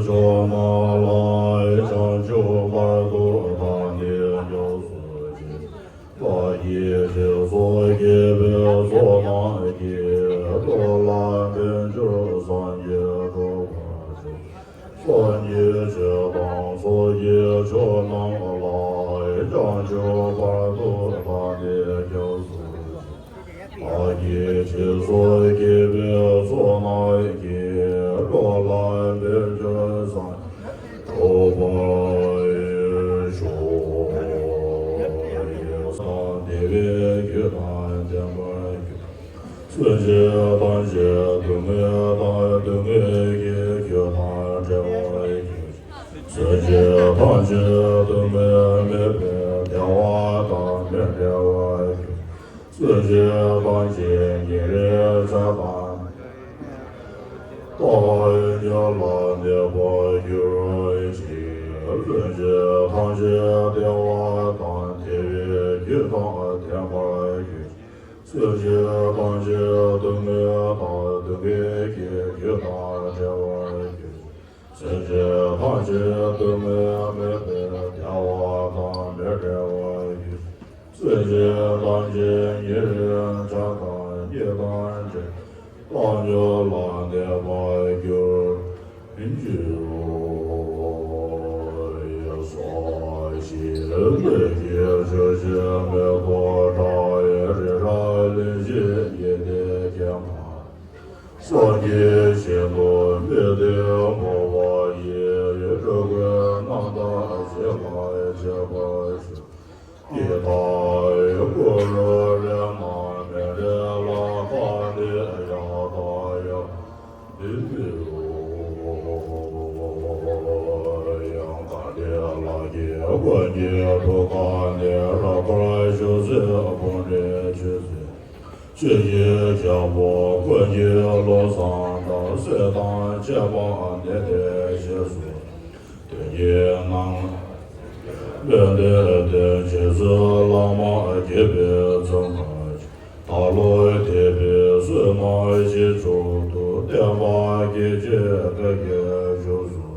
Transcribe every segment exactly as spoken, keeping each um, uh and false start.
ཕྱོགས་རྣམས་ལ་བྱང་ཆུབ་བར་དུ་བདག་ནི་སྐྱབས་སུ་མཆི། བདག་གིས་ཞིང་སོགས་བསྐྱེད་པའི་ཚོགས་རྣམས་ཀྱིས། འགྲོ་ལ་ཕན་ཕྱིར་སངས་རྒྱས་འགྲུབ་པར་ཤོག་སངས་རྒྱས་ཆོས་དང་ཚོགས་ཀྱི་མཆོག་རྣམས་ལ། བྱང་ཆུབ་བར་དུ་བདག་ནི་སྐྱབས་སུ་མཆི། བདག་གིས་ཞིང་སོགས་བསྐྱེད་པའི་ཚོགས་རྣམས་ཀྱིས། འགྲོ་ལ་ཕན་ཕྱིར་སངས་རྒྱས་འགྲུབ་པར་ཤོག་དེ་བས་རྒྱུད་དང་ལྡན་པར་གྱུར། སེམས་ཅན་ཐམས་ཅད་སྡུག་བསྔལ་དང་སྡུག་བསྔལ་གྱི་རྒྱུ་དང་བྲལ་བར་གྱུར། སེམས་ཅན་ཐམས་ཅད་སྡུག་བསྔལ་མེད་པའི་བདེ་བ་དང་མི་འབྲལ་བར་གྱུར། སེམས་ཅན་ཐམས་ཅད་ཉེ་རིང་ཆགས་སྡང་རྟག་པར་གཉིས་ལ་གནས་པར་གྱུར་ཅིག་སེམས་ཅན་ཐམས་ཅད་བདེ་བ་དང་བདེ་བའི་རྒྱུ་དང་ལྡན་པར་གྱུར་ཅིག་སེམས་ཅན་ཐམས་ཅད་སྡུག་བསྔལ་དང་སྡུག་བསྔལ་གྱི་རྒྱུ་དང་བྲལ་བར་གྱུར་ཅིག་སེམས་ཅན་ཐམས་ཅད་སྡུག་བསྔལ་མེད་པའི་བདེ་བ་དང་མི་འབྲལ་བར་གྱུར། སེམས་ཅན་ཐམས་ཅད་ཉེ་རིང་ཆགས་སྡང་གཉིས་དང་བྲལ་བའི་བཏང་སྙོམས་ལ་གནས་པར་གྱུར་ཅིག་ཞེས་ལས་ཀྱི་ཆོས་ཀྱི་མེ་ཏོག་བཀྲ་བའི་རི་རབ་གླིང་བཞི་ཡི་གཏེར་ཁེངས་པ། སངས་རྒྱས་ཞིང་དུ་དམིགས་ཏེ་འབུལ་བ་ཡི། སྤྲུལ་སྐུའི་རྣམ་ཐར་ཞིང་ལ་མཆོད་པར་ཞུ། ཡི་དྭགས་ཀུ་རུ་རིགས་རྣམས་མཎྜལ་ཁ་ནས་ཡར་ལྟ་ཡང་འདི་ནི་ཡང་དག་འདི་ལགས་ཀྱི་མགོན་གྱི་ཐུགས་ཀ་ནས་རབ་དཀར་ཞུ་ཚེ་བུམ་འདྲེན་མཆོད་ཚེ། ཆོས་ཀྱི་རྒྱལ་པོ་ཀུན་གྱི་བློ་བཟང་དང་། སྲས་དང་བཅས་པ་ནི་དེ་ཞེས་སོ། དོན་གྱི་རྣམ་ལུས་འདི་དེ་རྗེ་བཙུན་བླ་མ་དགྱེས་པའི་ཚོགས་བསྔགས་ཤིང་། བདག་བློ་དད་པའི་བསོད་ནམས་ཞིང་མཆོག་ཏུ། བསྟན་པ་རྒྱས་བྱེད་བཀའ་བརྒྱད་བཞུགས་སུ།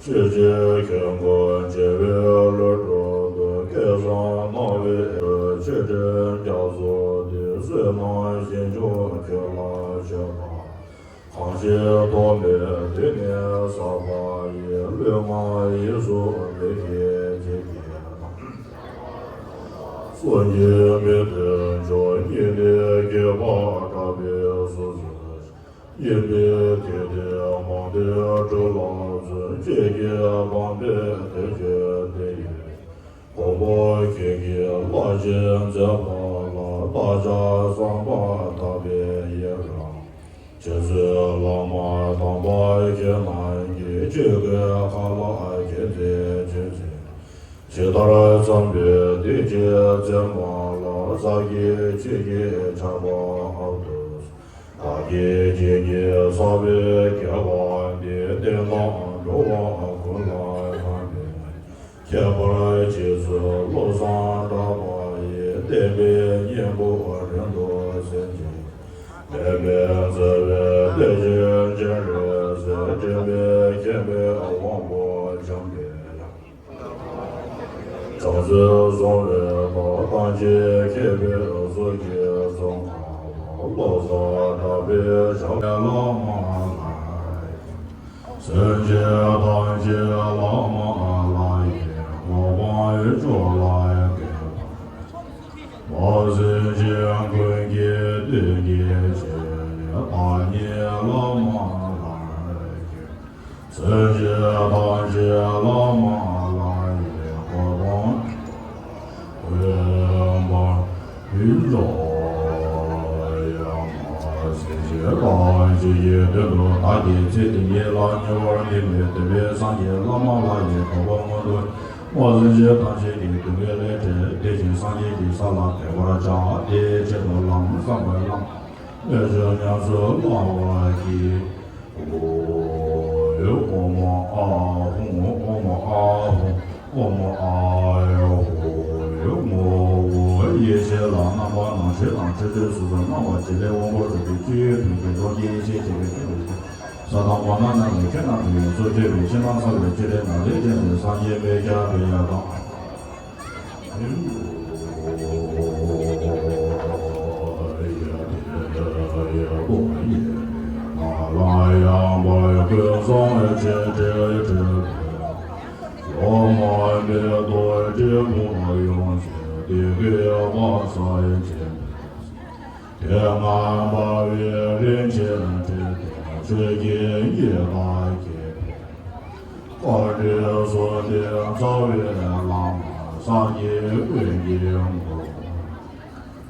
ཆོས་རྗེ་ཁྱོད་མགོན་རྒྱལ་བའི་ལུས་གྲུབ་ཏུ། སྐལ་བཟང་སྣང་བའི་ཆོས་སྤྲིན་རྒྱ་མཚོ་འདི། བསོད་ནམས་ཞིང་མཆོག་ཁྱོད་ལ་མཆོད་པ། གང་ཞིག་ཐོགས་མེད་དེ་ནི་བསགས་པ་ཡི། ལུས་ངག་ཡིད་གསུམ་བདེ་བའི་བྱིན་གྱིས་སངས་རྒྱས་མི་མཐུན་ཕྱོགས་ཉིད་ནས་སྐྱེས་པ་དགྲ་བོས་སུ་གསོད། སྙིགས་མའི་དུས་འདིར་མང་པོས་སྒྲུབ་ལ་བརྩོན། ཁྱེད་ཀྱི་བང་པོའི་དོན་བརྗོད་དེ་ཡི། མགོན་པོ་ཁྱེད་ཀྱིས་བླ་ཆེན་མཛད་པ་ལ། བདག་ཅག་བསམ་པ་དག་པའི་ཡི་རང་། རྗེ་བཙུན་བླ་མ་དམ་པ་ཁྱེད་རྣམས་ཀྱིས། ཆོས་གོས་ཁ་ལག་མཁྱེན་བརྩེ་ཆོས་འཛིན། ཇི་ལྟར་བརྩམས་པའི་དེ་ཇི་མཚན་མ་ལ། ཟབ་རྒྱས་ཆོས་ཀྱི་ཆར་པ་ཨབ་ཏུ། བདག་གིས་ཇི་སྙེད་བསགས་པའི་དགེ་བ་འདི། བསྟན་དང་འགྲོ་བ་ཀུན་ལ་ཕན་པའི། ཁྱད་པར་རྗེ་བཙུན་བློ་བཟང་གྲགས་པ་ཡི། བསྟན་པའི་སྙིང་པོ་རིང་དུ་གསལ་ཅིང་། མེད་པའི་མཛའ་བའི་གཏེར་ཆེན་སྤྱན་རས་གཟིགས། འདྲེན་པའི་མཁྱེན་པའི་དབང་པོ་འཇམ་པའི་དབྱངས། བྱང་སེམས་བཟུང་བའི་བདག་ཐམས་ཅད་མཁྱེན་པའི་གཟུགས་ཀྱིས་ཚོགས་བསྔགས་པ། བློ་བཟང་གྲགས་པའི་ཞབས་ཀྱི་བླ་མ་ལ། སེམས་ཅན་ཐམས་ཅད་བླ་མ་ལ་ཡི། གོ་འཕང་མཆོག་ལ་འགོད་པར། མ་སེམས་ཅན་ཀུན་གྱི་དོན་གྱི་ཕྱིར། བདག་ཉིད་བླ་མ་ལ་འགོད། སེམས་ཅན་ཐམས་ཅད་བླ་མ་ལ་ཡི། གོ་འཕང་མཆོག་འོད་འབར་བའི་ལོ། ཡ་མ་སེམས་ཅན་ཐམས་ཅད་ཀྱི་དོན་དུ། བདག་གིས་ཚེ་འདི་ཉིད་ལ་ཉེ་བར་འདུན་པའི་འདུན་པའི་སངས་རྒྱས་བླ་མ་ལ་ཡི། གོ་འཕང་མངོན་དུ། མ་སེམས་ཅན་ཐམས་ཅད་ཀྱི་སྡུག་བསྔལ་ལས་བསྒྲལ་བྱའི་སངས་རྒྱས་ཀྱི་ས་ལ་འཕེལ་བར་བྱ། དེའི་ཆེད་དུ་ལམ་བསམ་པའི་ལམ། ལས་བྱང་ཉམས་སུ་བླང་བར་བགྱི། ཨོ་ཨོ་མ་ཨ་ཧོ། ཨོ་མ་ཨ་ཧོ། ཨོ་མ་ཨ་ཧོ། ཡེ་ཤེས་ལ་རྣམ་པར་སྣང་མཛད་དང་། འཕྲལ་འཕྲལ་སོ་སོར་སྣང་བ་བྱེད་ལས་དབང་པོ་རིག་པའི་སྤྱོད་ཡུལ་དོན་གྱི་རང་བཞིན་ཡེ་ཤེས་ཆེ་བའི་སྐད་དུ། ས་དང་གོ་ན་ན་ནི་ཁྱེད་རྣམས་ཀྱི་ཡོངས་སུ་སྤྱད་པའི་ཕྱི་ནང་གསང་བའི་སྤྱི་ལེ་ན་ལེ་ཅན་ནི་སངས་རྒྱས་དཔེ་བྱ་བའི་ཡ་དང་། དེ་སྔ་འབར་བའི་རིན་ཆེན་ཁྲི་སྟེང་ཆོས་ཀྱི་ཡི་དྭགས་ཀྱི་དཔལ། བཀའ་དྲིན་གསུམ་ལྡན་རྩ་བའི་བླ་མ་སངས་རྒྱས་ཀུན་གྱི་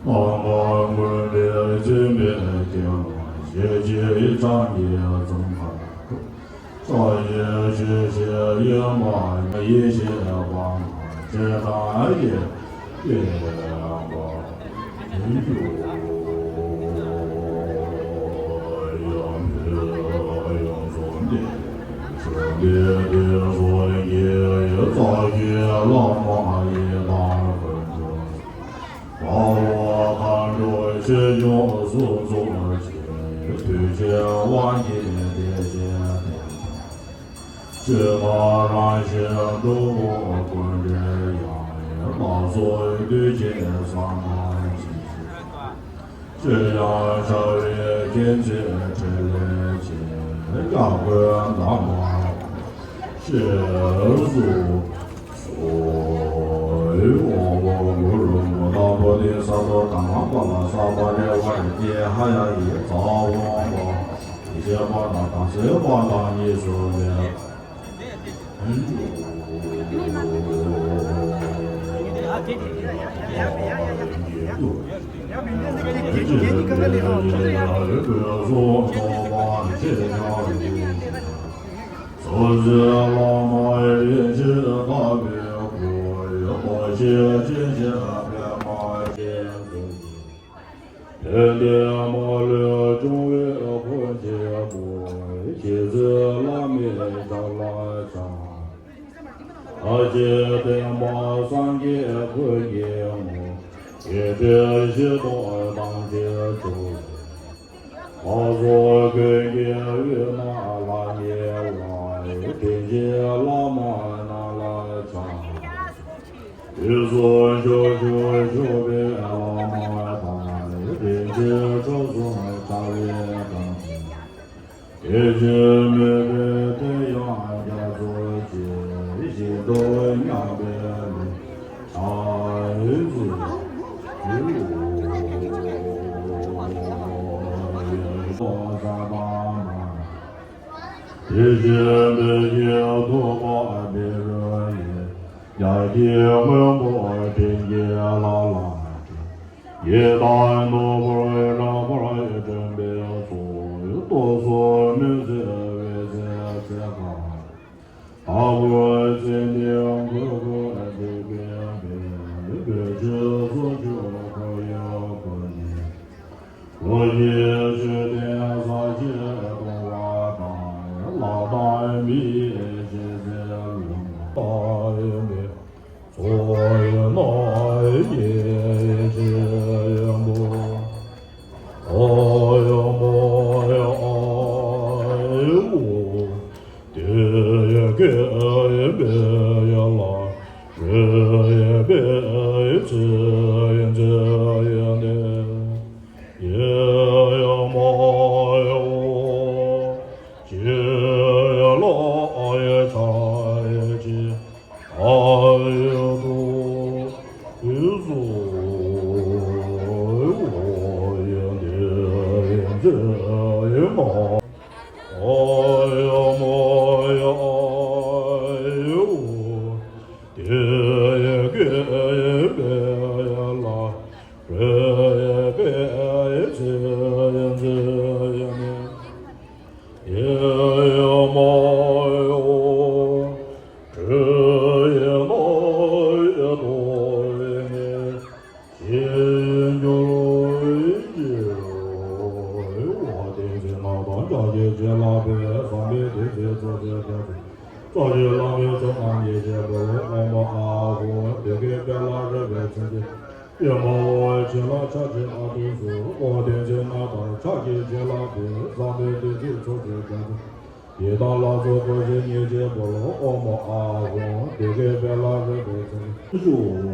ངོ་བོ། རྣམ་པ་མངོན་པར་འཛིན་པའི་སྐྱེ་བོ་ཞེ་གཅིག་སངས་རྒྱས་ཙོང་ཁ། ཕྱོགས་བཅུའི་ཆོས་ཀྱི་དབྱིངས་པ་ཡེ་ཤེས་པ་སྤྱན་དྲངས་ཡེ་ཤེས་པ། ཡང་ཡོངས་སུ་འདས་ཤིང་འདས་ཏེ་སངས་རྒྱས་རྩ་བའི་བླ་མ་ཡི་དམ་དཀོན་མཆོག། དཔའ་བོ་མཁའ་འགྲོ་ཆོས་སྐྱོང་གསུམ་འཚོ་བྱེད། མཐུ་ཆེན་དབང་གི་དེ་བཞིན་ཏེ། སྤྱོད་པ་རང་བཞིན་སྟུག་པོ་ཀུན་བྲལ་ཡང་། ལ་སོགས་བདུད་ཀྱི་ས་མཐའ་ཇི་སྲིད། སྤྱོད་ཡང་བྱ་བའི་མཁྱེན་བརྩེ་ཕྲིན་ལས་ཆེ། སྐྱབས་མགོན་དམ་པ་ཞེས་གསོལ། ཨོཾ་གུ་རུ་མུ་ད་བོ་དྷི་ས་ཏྭ་དྷརྨ་པཱ་ལ་ས་པ་རི་ཝཱ་རི་ཏི་ཧ་ཡ་ཡི་ཚ་བོ་པ། ཡེ་ཤེས་པ་དང་དམ་ཚིག་པ་དང་གཉིས་སུ་མེད། སོ་སོའི་བླ་མ་རིན་ཆེན་དམ་པའི་སྐུ། རྡོ་རྗེ་འཆང་ཆེན་པདྨ་ཅན་དཔལ་ལྡན་མ་ལུས་སྐྱོང་བའི་འཁོར་ཆེན་པོ། ཞེ་ཚིག་བླ་མའི་ཞབས་ལ་འཆང་། ལྷ་ཆེན་བསྟན་པ་སངས་རྒྱས་འཁོར་གྱི་ངོ་བོ། ཡེ་ཤེས་ཞི་མཐུ་དམ་ཚིག་མཆོག། ལྷ་ཚོགས་ཀུན་གྱི་དབུས་ན་ལྷང་ངེ་བ། དེ་བཞིན་བླ་མ་རྣམས་ལ་འཆང་། དུས་གསུམ་ཕྱོགས་བཅུར་བཞུགས་པའི་བླ་མ་དང་། དེ་བཞིན་ཁྲོ་གསུམ་རྩ་བའི་དམ་ཅན། དེ་བཞིན་མོས་པའི་དོན་ཡང་རྒྱ་མཚོ་ཆེ། ཞིང་དུ་མཉམ་པའི་ལུས་ཕྱག་འཚལ་ལོ། ས་དང་མ། དེ་བཞིན་བདུད་ཀྱི་ཐུབ་པ་བཻ་རོ་ཡི། རྒྱ་ཁྱིའི་སྔོན་པོ་བེང་གི་ལ་ལ་སྟེ། ཡི་དྭགས་ནོར་བུར་བཀྲ་བར་སྤྲིན་པའི་ཚོགས། ཏོག་ཙམ་མུན་སེལ་འོད་ཟེར་འཚེར་དང་། དྭགས་པོའི་ཙན་དན་གོས་གོས་འཇིགས་པའི་དཔལ། བོད་ཀྱི་གསུང་ཆོས་ཁོར་ཡུག་ཀུན་ནས། ལོ་བཞིའི་མཆོད་རྟེན་ས་གཞི་སྟོང་པ་དང་། ལྷ་དང་མིའི་ཞལ་གཟིགས་ལུང་པ་ཡིན་པས། ཚོགས་ཡོད་ན་ཡེ་ཤེས་པོ། ཨ་ཡ་མ་ཡ་ཨ་ཡ་ཨོ། དེ་ཡི་སྐད་ཡིན་པས་ཡ་ལ། རེ་ཡིན་པས་ཚེ་ཡིན་ཚེ་ཡིན་ནས། ཡེ་ཡ་མ་ཡ་ཨོ། ཅི་ཡ་ལ་ཨ་ཡ་ཆ་ཡ་ཅི། ཨ་ཡ་ཏུ་ཨི་ཟུ་ཨོ་ཡ་དེ་ཡ་ཛི་ཡ་མ། ཨ་ཡ་མ་ཡ་ཨ་ཡ་ཨོ། དེ་ཡི་སྐད་ཡིན་པས་ཡ་ལ། རེ་ཡིན་པས་ཚེ་ཡིན་ཚེ་ཡིན་ནས། ཡེ་ཡ་མ་ཡ་ཨོ། ཁྲོ་ཡེ་ན་ཡེ་ཏོ་ཡེ་ནས། ཞེས་འགྱུར་ཞེས། བ་དན་ཚན་སྣ་དང་ལྕགས་ཀྱུ་བྱིན་བརླབས་པའི་བསམ་པའི་དེ་ཚེ་ཚོགས་ཀྱི་རྒྱ་མཚོ། རྩ་བརྒྱུད་བླ་མའི་ཚོགས་རྣམས་ཡེ་ཤེས་འཁོར་ལོའི་དབང་པོ་ཨ་ཧོ། བདེ་དགེ་དཔལ་ལ་རོལ་པའི་མཚན་ཅན། ཨེ་མ་ཧོ། བྱིན་རླབས་ཆར་ཆེན་ཨ་ཏུ་སུ། བ་དན་ཚན་སྣ་ དང་ཕྱག་གི་བྱིན་རླབས་ཏེ། བསམ་པའི་བདེ་སྐྱིད་ཚོགས་ཀྱི་རྒྱ་མཚོ། ཡི་དམ་ལྷ་ཚོགས་འཁོར་བཅས་ཉེར་གཅིག་པོ་ལ། ཨོཾ་ཨཱཿཧཱུྃ་བདེ་དགེ་དཔལ་ལ་རོལ་པའི་ཚེ། ཞུ།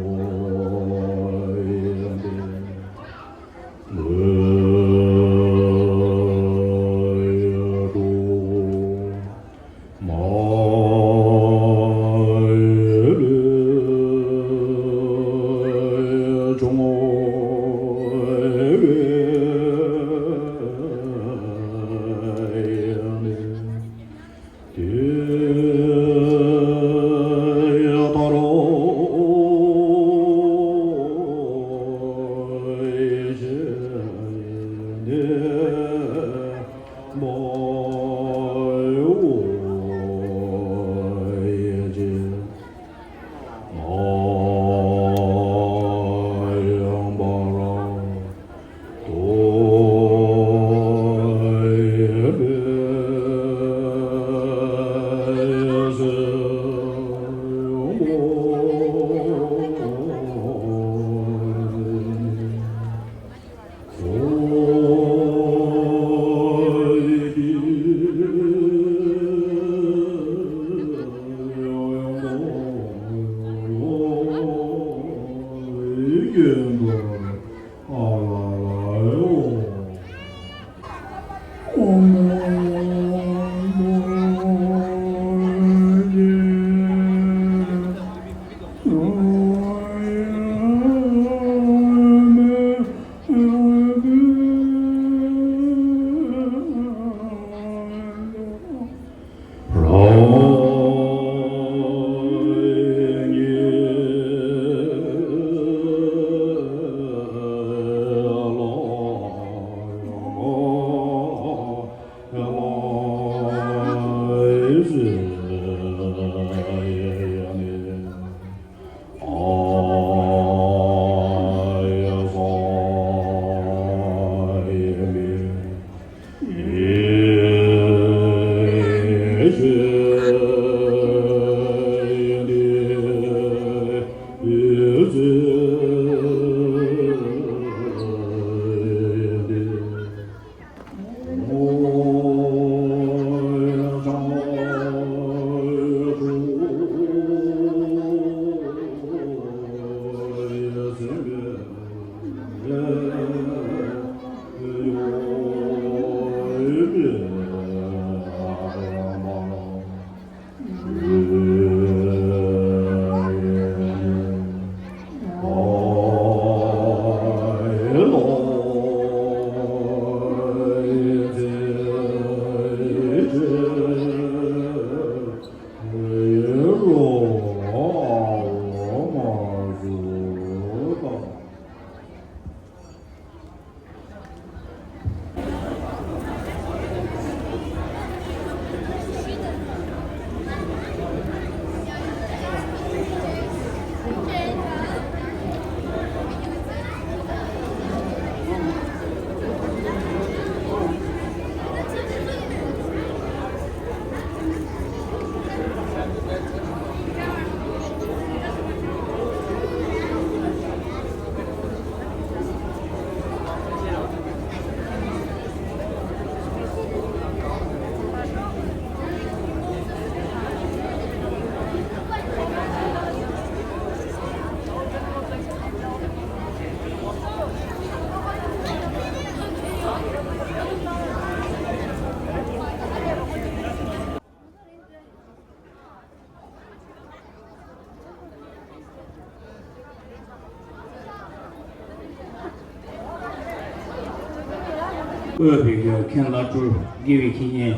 དབུས་པའི་མཁན་བླ་སྤྲུལ་དགེ་བའི་བཤེས་གཉེན་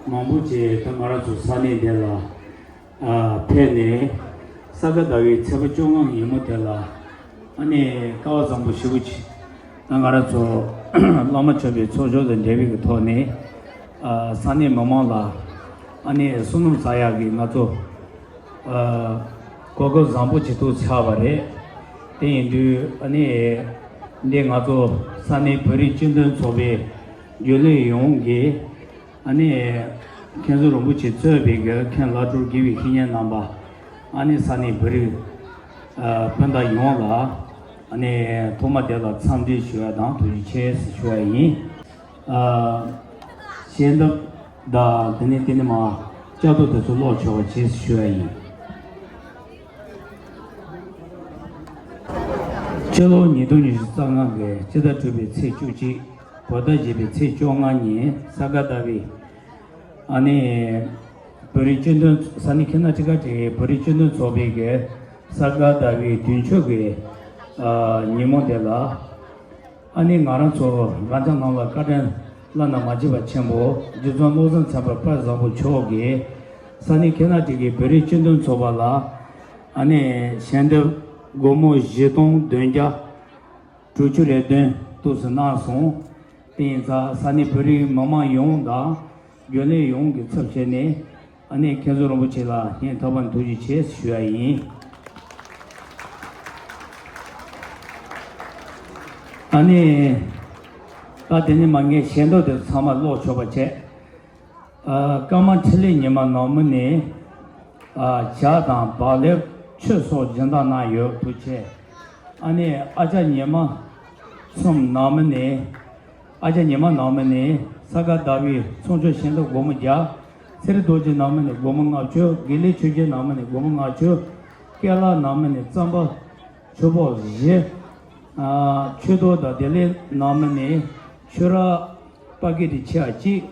མང་པོ་ཅིག་ད་ང་རང་ཚོ་ས་གནས་འདི་ལ་ཨ་ཕེབས་ནས། ས་ག་ཟླ་བའི་ཚེས་པ་བཅོ་ལྔ་ཉིན་མོ་དེ་ལ་ཨ་ནི་སྐལ་བ་བཟང་པོ་ཞེ་པོ་ཅིག་ད་ང་རང་ཚོ་བླ་མ་མཆོད་པའི་ཚོགས་མཆོད་དང་འབྲེལ་བའི་གི་ཐོག་ནས་ཨ་ས་གནས་མི་མང་ལ་ཨ་ནི་བསོད་ནམས་བསགས་ཡག་གི་ང་ཚོ་ཨ་གོ་སྐབས་བཟང་པོ་ཅིག་ཐོབ་ཚར་བ་རེད། དེ་ཡིན་དུས་ཨ་ནི་འདི་ང་ཚོ་ས་གནས་བོད་རིགས་སྤྱི་མཐུན་ཚོགས་པའི་རྒྱུན་ལས་ཡོངས་ཀྱིས་ཨ་ནི་མཁན་ཟུར་རིན་པོ་ཆེ་གཙོས་པའི་གི་མཁན་བླ་སྤྲུལ་དགེ་བའི་བཤེས་གཉེན་རྣམ་པ། ཨ་ནི་ས་གནས་བོད་རིགས་ཨ་སྤུན་ཟླ་ཡོངས་ལ། ཨ་ནི་ཐོག་མ་དེ་ལ་འཚམས་འདྲི་ཞུ་ཡ་དང་ཐུགས་རྗེ་ཆེ་ཞུ་ཡ་ཡིན། ཨ། ཞལ་འདེབས་དང་དེ་ནས་དེ་ནས་མ་བཅའ་ཐོ་དེ་ཚོ་ཀློག་ཆོག་པ་བྱེད་ཞུ་ཡ་ཡིན། སྤྱི་ལོ་ཉིས་སྟོང་ཉི་ཤུ་རྩ་ལྔ་གི་སྤྱི་ཟླ་དྲུག་པའི་ཚེས་བཅུ་གཅིག་བོད་ཟླ་བཞི་པའི་ཚེས་བཅོ་ལྔ་ཉིན་ས་ག་ཟླ་བའི་ཨ་ནི་བོད་རིགས་སྤྱི་མཐུན་ས་གནས་ཁེ་ན་ཊི་ཀ་གི་བོད་རིགས་སྤྱི་མཐུན་ཚོགས་པའི་གི་ས་ག་ཟླ་བའི་དུས་མཆོད་ཀྱི་ཨ་ཉིན་མོ་དེ་ལ། ཨ་ནི་ང་རང་ཚོ་རང་ཅག་རྣམས་ལ་བཀའ་དྲིན་བླ་ན་མ་མཆིས་པ་ཆེན་པོ་རྗེ་བཙུན་བློ་བཟང་སེམས་དཔའ་དཔལ་བཟང་པོ་མཆོག་གིས་ས་གནས་ཁེ་ན་ཊི་ཀའི་བོད་རིགས་སྤྱི་མཐུན་ཚོགས་པ་ལ་ཨ་ནི་ཞལ་འདེབས་སྒོར་མོ་བཞི་སྟོང་བདུན་བརྒྱ་དྲུག་ཅུ་རེ་བདུན་འདུག་སེ་གནང་སོང་། དེ་ཡིན་ཙང་ས་གནས་བོད་རིགས་མི་མང་ཡོངས་དང་རྒྱུན་ལས་ཡོངས་ཀྱི་ཚབ་བྱས་ནས། ཨ་ནི་མཁན་ཟུར་རིན་པོ་ཆེ་ལ་སྙིང་ཐག་པ་ནས་ཐུགས་རྗེ་ཆེ་ཞུ་ཡ་ཡིན། ཨ་ནི་ད་དེ་ནས་མ་ངས་ཞལ་འདེབས་དེ་ཚང་མ་ཀློག་ཆོག་པ་བྱས། ཨ། སྐར་མ་འཕྲིན་ལས་ཉི་མ་ནང་མི་ནས། ཨ། ཇ་དང་བག་ལེབ་ཆུ་སོགས་སྦྱིན་བདག་གནང་ཡོད། ཐུགས་རྗེ་ཆེ། ཨ་ནི་ཨ་ཅག་ཉི་མ་གསུམ་ནང་མི་ནས། ཨ་ཅག་ཉི་མ་ནང་མི་ནས་ས་ག་ཟླ་བའི་ཚོགས་མཆོད་ཞལ་འདེབས་སྒོར་མོ་བརྒྱ། ཚེ་རིང་རྡོ་རྗེ་ནང་མི་ནས་སྒོར་མོ་ལྔ་བཅུ། དགེ་ལེགས་ཆོས་རྒྱལ་ནང་མི་ནས་སྒོར་མོ་ལྔ་བཅུ། སྐལ་ལྷ་ནང་མི་ནས་རྩམ་པ་ཆུ་བོ་བཞི། ཨ། ཆོས་རྡོར་དང་བདེ་ལེགས་ནང་མི་ནས་ཆུ་རགས་པ་ཀེ་ཊི་ཆེ་བ་གཅིག།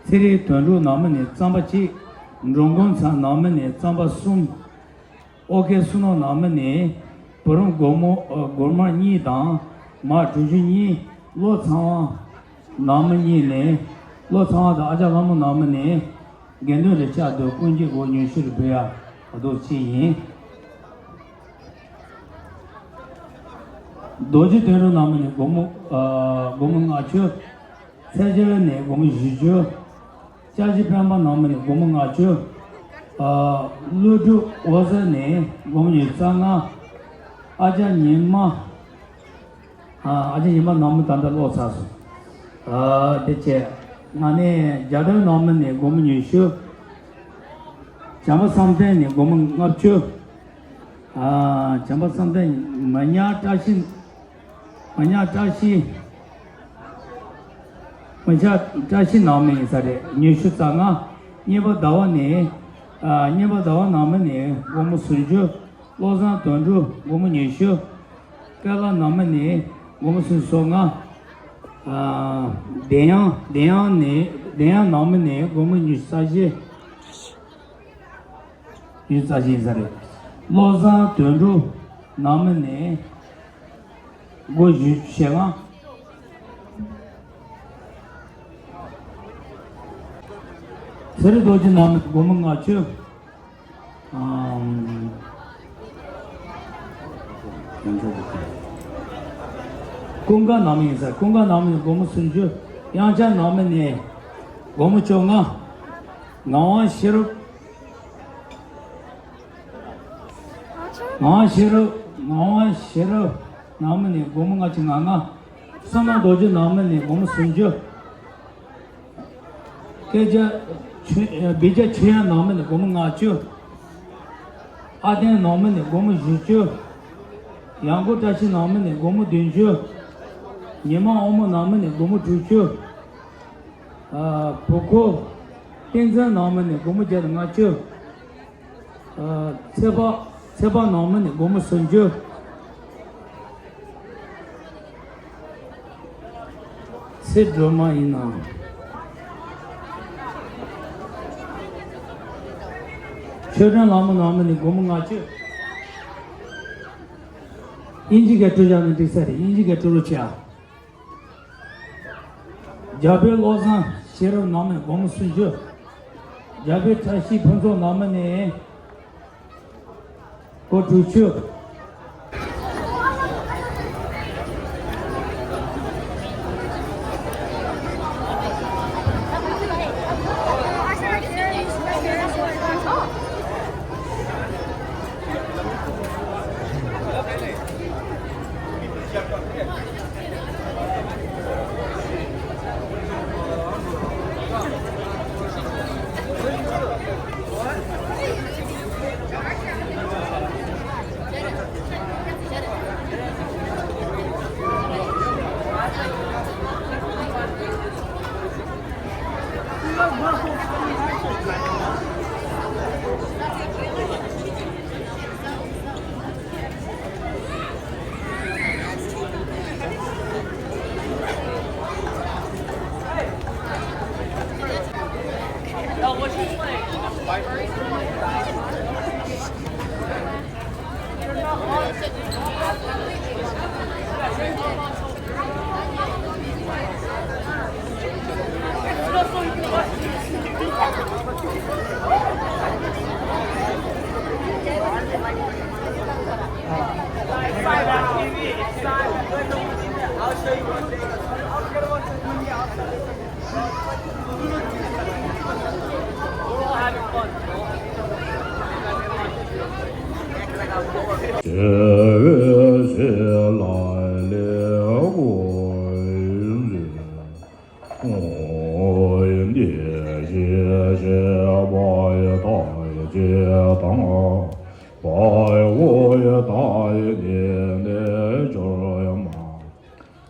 ཚེ་རིང་དོན་གྲུབ་ནང་མི་ནས་རྩམ་པ་གཅིག། འགྲོ་མགོན་ཚང་ནང་མི་ནས་རྩམ་པ་གསུམ། ཨོ་ཁེ་བསོད་ནམས་ནང་མི་ནས་བུ་རམ་སྒོར་མོ་ཨ་སྒོར་དམར་གཉིས་དང་མར་གྲུ་བཞི་གཉིས། བློ་ཚངས་དབང་ནང་མི་གཉིས་ནས། བློ་ཚངས་དབང་དང་ཨ་ཅག་ལྷ་མོ་ནང་མི་ནས་དགེ་འདུན་རེ་ལྕག་རྡོ་ཀུན་གྱི་སྒོ་ཉི་ཤུ་རེ་འབུལ་ཡ་རྡོ་གཅིག་ཡིན། རྡོ་རྗེ་དོན་གྲུབ་ནང་མི་ནས་སྒོར་མོ་ཨ་སྒོར་མོ་ལྔ་བཅུ། ཚེ་རྒྱལ་ནས་སྒོར་མོ་བཞི་བཅུ། ལྕགས་བཞི་སྤེན་པ་ནང་མི་ནས་སྒོར་མོ་ལྔ་བཅུ། ཨ། ཀླུ་སྒྲུབ་འོད་ཟེར་ནས་སྒོར་མོ་ཉི་ཤུ་རྩ་ལྔ། ཨ་ཅག་ཉི་མ། ཨ། ཨ་ཅག་ཉི་མ་ནང་མི་ད་ལྟ་ཀློག་ཚར་སོང་། ཨ། དེ་བྱས་ང་ནས་རྒྱ་དར་ནང་མི་ནས་སྒོར་མོ་ཉི་ཤུ། བྱམས་པ་བསམ་གཏན་ནས་སྒོར་མོ་ལྔ་བཅུ། ཨ། བྱམས་པ་བསམ་གཏན། མི་ཉག་བཀྲ་ཤིས། མི་ཉག་བཀྲ་ཤིས། མི་ཉག་བཀྲ་ཤིས་ནང་མི་ཡིན་ས་རེད། ཉི་ཤུ་རྩ་ལྔ། གཉེན་པ་ཟླ་བ་ནས། ཨ། གཉེན་པ་ཟླ་བ་ནང་མི་ནས་སྒོར་མོ་སུམ་ཅུ། བློ་བཟང་དོན་གྲུབ་སྒོར་མོ་ཉི་ཤུ། སྐལ་ལྷ་ནང་མི་ནས་སྒོར་མོ་སུམ་ཅུ་སོ་ལྔ། ཨ། བདེ་དབྱངས། བདེ་དབྱངས་ནས། བདེ་དབྱངས་ནང་མི་ནས་སྒོར་མོ་ཉི་ཤུ་རྩ་བཞི། ཉི་ཤུ་རྩ་བཞི་ཡིན་ས་རེད། བློ་བཟང་དོན་གྲུབ་ནང་མི་ནས་སྒོར་བཞི་བཅུ་ཞེ་ལྔ། ཚེ་རིང་རྡོ་རྗེ་ནང་མི་སྒོར་མོ་ལྔ་བཅུ། ཨམ། ཀུན་དགའ་ནང་མི་ཡིན་ས། ཀུན་དགའ་ནང་མི་ནས་སྒོར་མོ་སུམ་ཅུ། དབྱངས་འཆར་ནང་མི་ནས་སྒོར་མོ་བཅོ་ལྔ། ངག་དབང་ཤེས་རབ། ངག་དབང་ཤེས་རབ། ངག་དབང་ཤེས་རབ་ནང་མི་ནས་སྒོར་མོ་ལྔ་བཅུ་ང་ལྔ། བསོད་ནམས་རྡོ་རྗེ་ནང་མི་ནས་སྒོར་མོ་སུམ་ཅུ། སྐད་ཆ་ཆོས། སྦས་རྒྱ་ཆོས་དབྱངས་ནང་མི་ནས་སྒོར་མོ་ལྔ་བཅུ། ཨ་བརྟན་ནང་མི་ནས་སྒོར་མོ་བཞི་བཅུ། ཡང་སྒོ་བཀྲ་ཤིས་ནང་མི་ནས་སྒོར་མོ་བདུན་ཅུ། ཉི་མ་དབང་མོ་ནང་མི་ནས་སྒོར་མོ་དྲུག་ཅུ། ཨ། བུ་ཁོ་བསྟན་འཛིན་ནང་མི་ནས་སྒོར་མོ་བརྒྱ་དང་ལྔ་བཅུ། ཨ། ཚེ་དཔག་ཚེ་དཔག་ནང་མི་ནས་སྒོར་མོ་སུམ་ཅུ། ཚེ་སྒྲོལ་མ་ཡིན་ནམ། ཆོས་སྒྲོན་ལྷ་མོ་ནང་མི་ནས་སྒོར་མོ་ལྔ་བཅུ། དབྱིན་ཇི་སྐད་བྲིས་བཞག་ན་འགྲིག་ས་རེད། དབྱིན་ཇི་སྐད་བྲིས་རོགས་བྱེད་ཨ། རྒྱ་བོད་བློ་བཟང་ཤེས་རབ་ནང་མི་ནས་སྒོར་མོ་སུམ་ཅུ། རྒྱ་བོད་བཀྲ་ཤིས་ཕུན་ཚོགས་ནང་མི་ནས་སྒོར་དྲུག་ཅུ།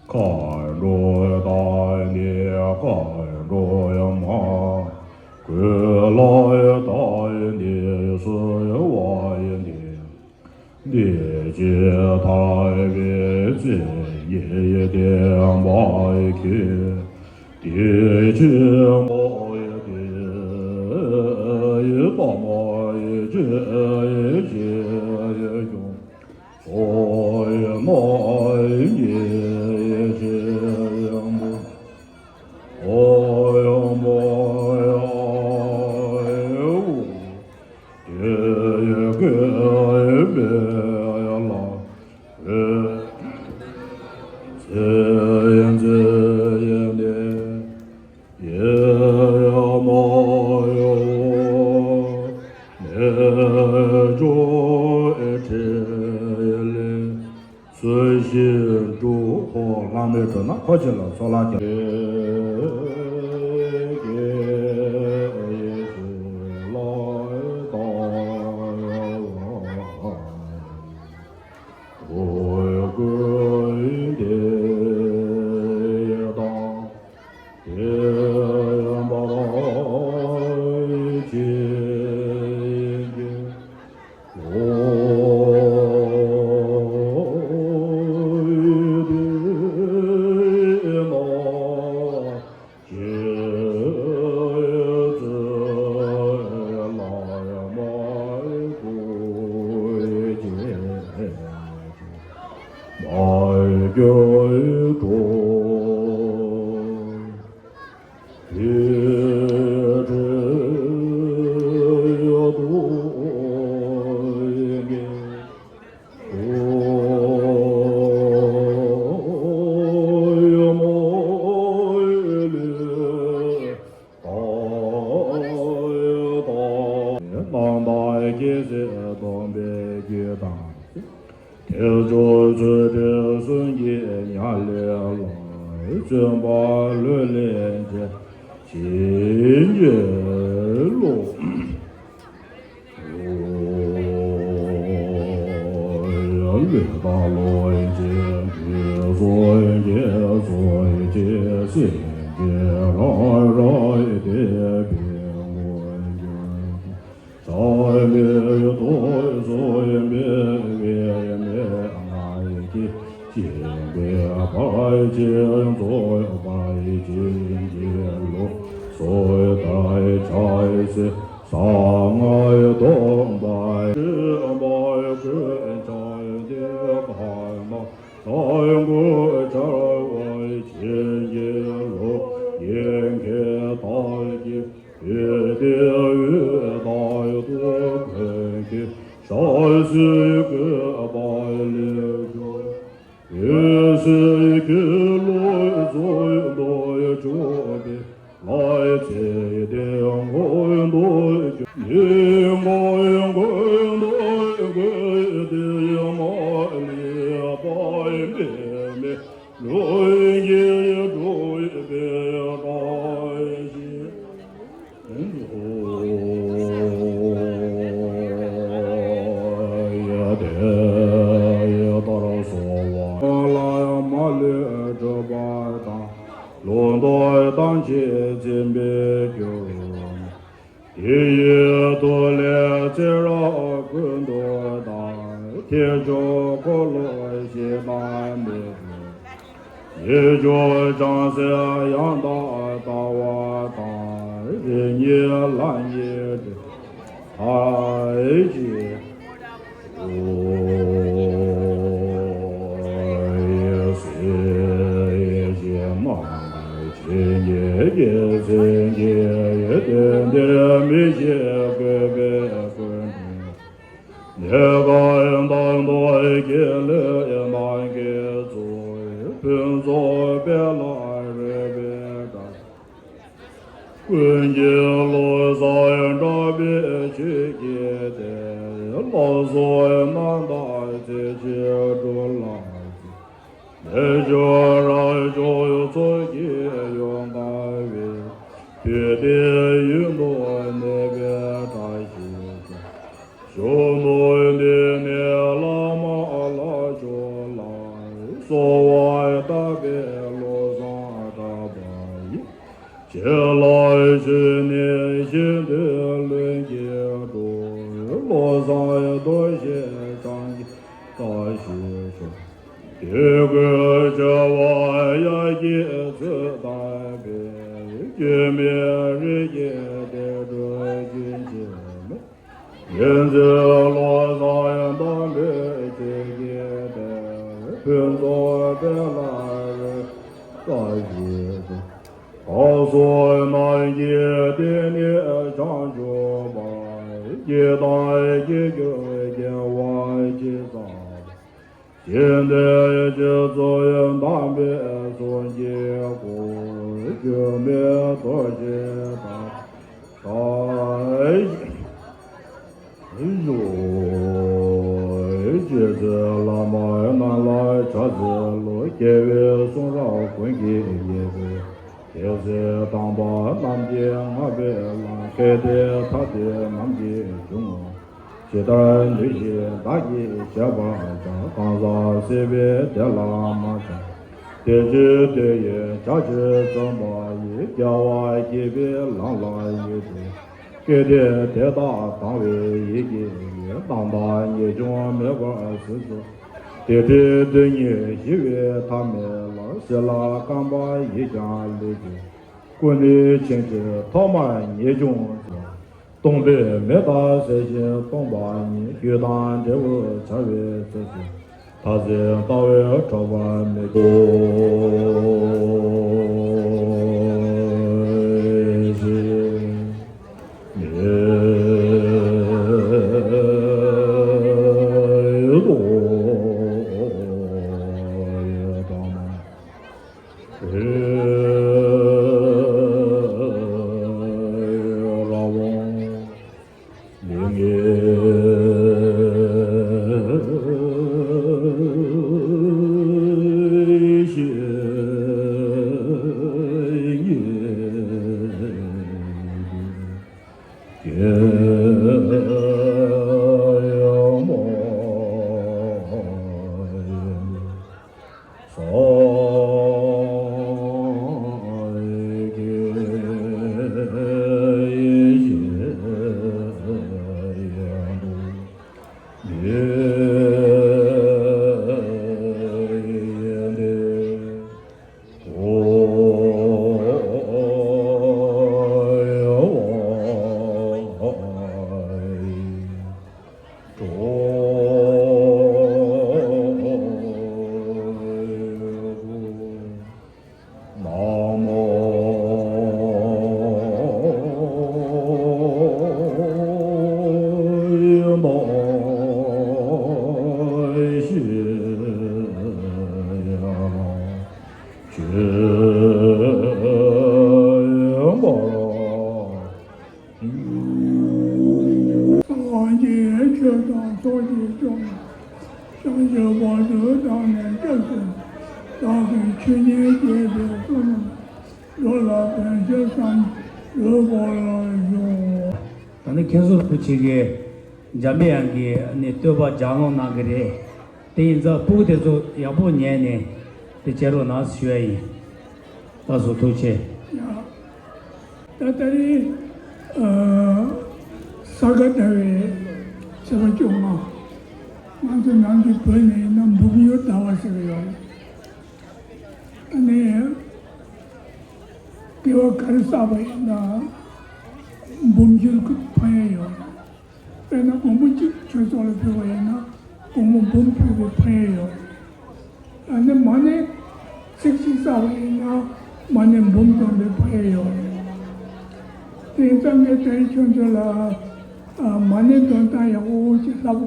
མཁའ་འགྲོ་དང་ནི་མཁའ་འགྲོ་མ། གོས་ལ་དང་ནི་གསོལ་བ་འདེབས། བདེ་སྐྱིད་ཐར་པའི་བརྩེ་ཉིད་བསྟན་པ་མཁྱེན། བདེ་ཆེན་པ་ཡི་བདེ་ཡི་ལྟ་མ་ཡི་སྤྱོད་ཡི་ཆེ་ཡི་སྐྱོང་། ཚོགས་ཡི་རྣམ་གཉིས་ཆེ་ཡི་འབུམ། ཨོ་ཡ་མ་ཡ་ཨེ་ཨོ། དེ་ཡི་གེ་མེ་ཡ་ལ་ཨེ། ཚེ་ཡི་མཛེས་ཡི་གནས། ཡེ་ཡ་མ་ཡ་ཨོ། མེ་སྒྱོགས་ཨེ་ཁྲེ་ཡི་ལེ། ཚུལ་བཞིན་སྒྲུབ་ཁོ་བླ་མེད་གྲོལ་ན་འཁོར་བཅས་ལ་ཚོགས་ལ་སྐྱབས། རྣམ་དག་རྒྱལ་སྲས་སྟོན་པའི་རྒྱུད་དང་། ཐེག་མཆོག་ཚུལ་ཁྲིམས་གསུམ་གྱི་ཉམས་ལེན་ལ། བརྩོན་པ་ལྷུར་ལེན་བྱེད་བྱིན་གྱིས་རློབས། ལས་དང་ལོངས་སྤྱོད་དུས་གསུམ་དགེ་གསུམ་གྱི་སེམས་ཅན་རང་རང་དད་པའི་མངོན་འགྱུར། ཚད་མེད་དུ་གསུངས་པའི་མེ་མེ་ལྔ་ཡིས་བསྐྱེད་པའི་བར་ཆད་རྫོགས་པ་ཡི་བྱིན་གྱིས་རློབས། སོ་ཐར་ཕྱག་འཚལ་གསང་སྔགས་སྡོམ་པ་སྒྲུབ་པ་ཀུན་བྱང་ཐོས་ཁམས་དང་། དང་པོ་འཆར་བ་བྱིན་གྱིས་རློབས། ཡེ་མཁན་དག་གིས་བོད་དེ་འོད་དང་དུ་ཀུན་གྱི་ཞལ་གཟིགས་བཀོད་པ་ལས་བྱུང་། འོད་གསལ་གྱི་ལུས་རྫོགས་མདོར་བྱོན་པའི་ལྷ་ཚེ་འདས་མངོན་རྟོགས་ཀྱི་ཉིད་མངོན་མངོན་རྟོགས་ཀྱི་དེ་ཡི་མ་ལུས་པ་ཡི་འབད་མེད་ལུས་ཀྱི་སྒྲུབ་པའི་བཀྲ་ཤིས། ཡ་དེ་ཡི་ལྟར་གསོལ་བ་ལ་མ་ལུས་སྒྲུབ་པ་དང་། ལུང་རྟོགས་ཐམས་ཅད་འཛིན་པའི་རྒྱུར། དེ་ཡི་མཐུ་ལས་ཚེ་རབས་ཀུན་ཏུ་བདག་ཐེག་མཆོག་འཁོར་ལོ་བཞི་དང་མི་འབྲལ། ཡིད་སྐྱོ་བྱང་སེམས་ཡང་དག་ལྟ་བ་དང་། རིགས་ངེས་ལམ་གྱི་འབྲས་ ཨ་ཡེ་ཤེས། ཨོ་ཡེ་ཤེས་ཡེ་ཤེས་མ་ཡེ་ཤེས་ཡེ་ཤེས་ཡེ་དེ་འདིར་མི་ཤེས་བཀོད་པའི་ཀུན་ནས་གང་དང་དོ་ཀྱི་ལས་རྣམས་ཀྱི་ཚོགས་ཕུན་ཚོགས་སྤེལ་ལ་རོལ་པའི་སྒྲ། ཀུན་གྱི་བློ་བཟང་གྲགས་པའི་ཆོས་ཀྱི་དེ། ལ་སོགས་རྣམ་དག་ཚེ་ཕྱི་འགྲོ་ལ་ལེགས་སྤྱོད་རབ་མཆོག་ཚོགས་ཀྱིས་ཡོངས་དག་པའི། དུས་དེ་ཡུན་དུ་གནས་པའི་བཀྲ་ཤིས་ཤོག། གཞོན་ནུ་འདི་ནས་བླ་མ་ལ་མཆོག་ལ་གསོལ་བ་བཏབ་པའི་བློ་བཟང་གྲགས་པ་ཡིས། ཆེ་ལ་ཞུས་ནས་ཤིན་ཏུ་ལྷུན་གྱིས་གྲུབ། བློ་བཟང་རྡོ་རྗེ་འཆང་གི་བཀྲ་ཤིས་ཤོག། དུས་ཀུན་འཆི་བ་ཡ་གྱལ་ཚུལ་ལྟ་བུའི། སྐྱེ་མེད་རིགས་ཀྱི་བདེ་དྲོད་རྒྱུན་ཆད་མེད། ཡོན་ཏན་བློ་བཟང་དམ་པའི་ཆོས་ཀྱི་དེ། ཕུན་ཚོགས་སྤེལ་ལ་རོལ་པའི་བཀྲ་ཤིས་ཤོག། བསྐལ་གསུམ་རྣམས་ཀྱི་གཏིང་ནས་བྱང་ཆུབ་པ། སྐྱེ་དང་སྐྱེ་འགྱུར་སྐྱེ་བ་ཇི་ཙམ་པ། ཤིན་ཏུ་རྗེ་བཙུན་དམ་པའི་གསུང་གི་སྒོ། སྒྱུ་མའི་རྡོ་རྗེ་དང་། ད་རྗེ་བཙུན་བླ་མ་རྣམས་ལ་ཕྱག་འཚལ་ལོ། རྒྱལ་བའི་གསུང་རབ་ཀུན་གྱི་རྒྱལ་པོ། རྒྱལ་སྲས་དམ་པ་རྣམས་ཀྱིས་བསྔགས་པའི་ལམ། སྐལ་ལྡན་ཐ་དད་རྣམས་ཀྱི་འབྱུང་བ། ཇི་ལྟར་ནུས་ཤིང་བདག་གིས་བྱེད་པར་བྱ། གང་ཟག་སྲིད་པའི་བདེ་ལ་མ་ཆགས། བདེ་སྤྱོད་དེ་ཡི་བྱ་ཕྱིར་བརྩོན་པ་ཡིས། རྒྱལ་བ་དགྱེས་པའི་ལམ་ལ་ཡིད་དུ། སྐལ་ལྡན་དེ་དག་དང་བའི་ཡིད་ཀྱིས་ཡོད། རྣམ་དག་ངེས་འབྱུང་མེད་པར་གཟིགས་སུ། དེ་འདྲའི་དོན་གཉིས་ཞི་བའི་ཐབས་མེད་ལ། སྲིད་ལ་རྐང་པ་ཡིས་ཀྱང་ལུས་ཀྱི། སྐུ་ནི་ཕྱིན་ཅི་ཐོགས་མར་ངེས་འབྱུང་ཟད། སྟོང་པའི་མེ་ལྟར་གསལ་ཞིང་སྟོང་པ་ཉིད། རྒྱུ་དང་འབྲས་བུ་བྱ་བའི་ཚུལ་གྱིས། མཐར་ཕྱིན་ལྟ་བས་གྲོལ་བ་མེད་དོ། དབང་ཆེན་ཆོས་དང་ཚོགས་ཀྱི་སྐྱོང་། བྱང་ཆུབ་བར་དུ་བདག་ནི་སྐྱབས་སུ། བདག་གིས་ཆོས་ཉན་བགྱིས་པའི་བསོད་ནམས། འགྲོ་ལ་ཕན་ཕྱིར་བསམ་གྱིས་འོད་འབར་ལ་བཞུགས། ད་ནི་མཁན་ཟུར་རིན་པོ་ཆེ་གིས་འཇམ་པའི་དབྱངས་ཀྱི་ནི་བསྟོད་པ་ལྗགས་ཀློག་གནང་གི་རེད། དེ་ཡིན་ཙང་སྤུ་གུ་དེ་ཚོ་ཡག་པོ་ཉན་ནས་དེ་བྱེད་རོགས་གནང་ཞུ་ཡ་ཡིན། ལགས་སོ། ཐུགས་རྗེ་ཆེ། ཡ། ད་ད་རེས་ཨ་ས་ག་ཟླ་བའི་ཚེས་པ་བཅོ་ལྔ། ང་ཚོ་ནང་གི་བོད་ནས་ཡིན་ན་འབུམ་འགྱུར་ཟླ་བ་ཟེར་གྱི་ཡོད་རེད། ཨ་ནི་དགེ་བ་ག་རེ་བསགས་པ་ཡིན་ན་འབུམ་འགྱུར་ཕན་ཡ་ཡོད་རེད། དཔེར་ན་སྒོར་མོ་གཅིག་ཁྱོད་ཚོ་ལ་ཕུལ་བ་ཡིན་ན་སྒོར་མོ་འབུམ་ཕུལ་བའི་ཕན་ཡོན་ཡོད་རེད། ཨ་ནི་མ་ཎི་ཚིག་གཅིག་བསགས་པ་ཡིན་ན་མ་ཎི་འབུམ་འདོན་པའི་ཕན་ཡོན་ཡོད་རེད། དེ་ཡིན་ཙང་ངས་དེ་རིང་ཁྱོད་ཚོ་ལ་ཨ་མ་ཎི་འདོན་སྟངས་ཡག་པོ་ཅིག་ལབ།